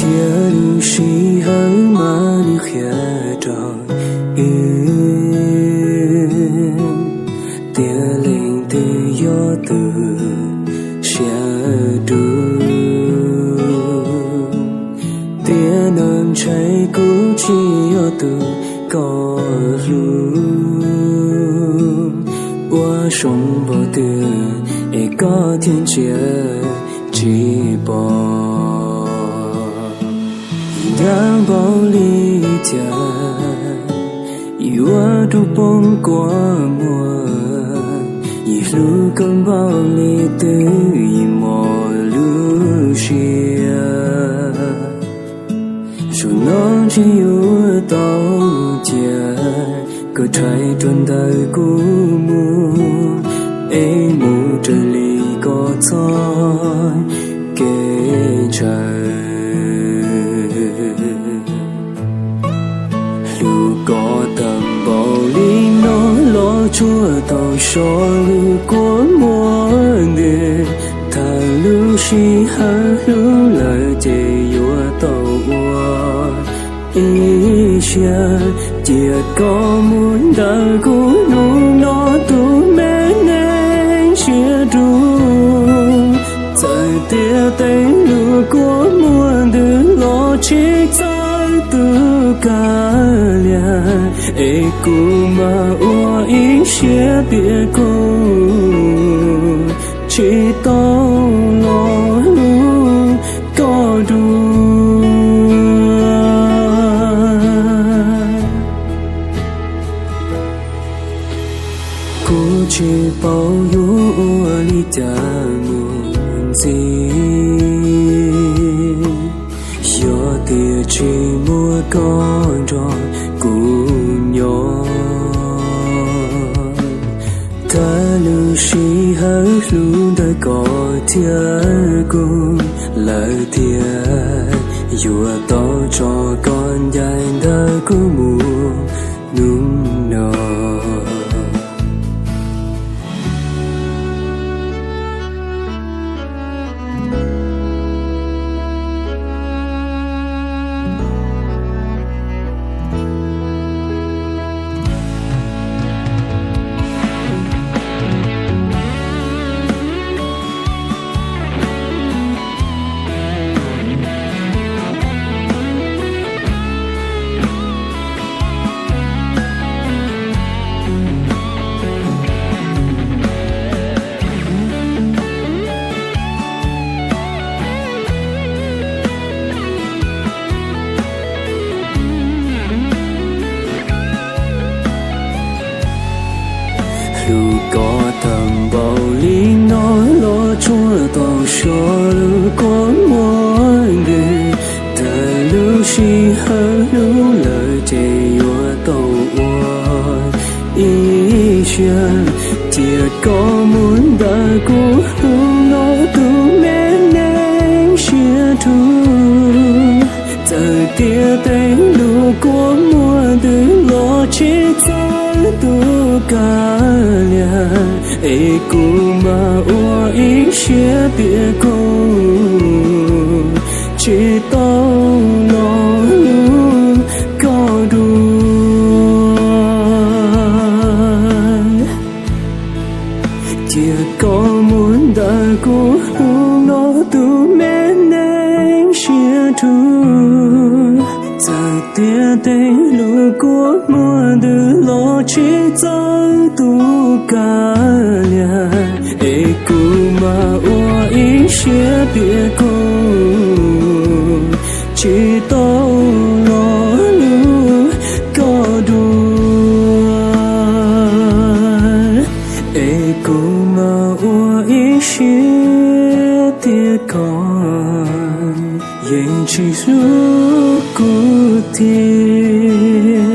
Yog lub sij hawm mas nws qhia rau wb tias leej twg yog tus siab dub, tias nws ntshai kuv tsis yog tus koj hlub. Ua zoo npaum twg es koj thiaj ntsia tsis pom. Yim dab npaum li cas, yim ua rau poob kua muag. Yim hlub koj npaum li twg, yim mos lub siab. Zaum no ntshe yuav tau cia, koj rhais rau ntawm kuv mus, es mus raws li koj txoj kev ntshaw. Hlub koj tag npaum li no los tsuas tau so lub kua muag ntws. Thaum lub sij hawm hlub lawm ces yuav tau ua ib siab. Cia koj mus ntawm kuv hnub no tus me neeg siab dub. Txawm tias tej lub kua muag ntws los tsis txawj tus kav liam, es kuv mam ua ib siab tias kuv tsis tau los hlub koj dua. Kuv tsis paub yuav ua li cas mus ntxiv, yog tias tsis muaj koj nrog kuv nyob. Thaum lub sij hawm hlub ntawm koj thiab kuv, lawm tiag yuav tau tso koj ncaim ntawm kuv mus hnub no. Hlub koj tag npaum li no los tsuas tau so lub kua muag ntws. Thaum lub sij hawm hlub lawm ces yuav tau ua ib siab. Cia koj mus ntawm kuv hnub no tus me neeg siab dub. Txawm tias tej lub kua muag ntws los tsis txawj tus kav liam, es kuv mam ua ib siab tias kuv tsis tau los hlub koj dua. Cia koj mus ntawm kuv hnub no tus me neeg siab dub. Txawm tias tej lub kua muag ntws los tsis txawj tus kav liam, es kuv mam ua ib siab tias kuv tsis tau los hlub koj dua. Es kuv mam ua ib siab tias koj yeej tsis hlub kuv tiag.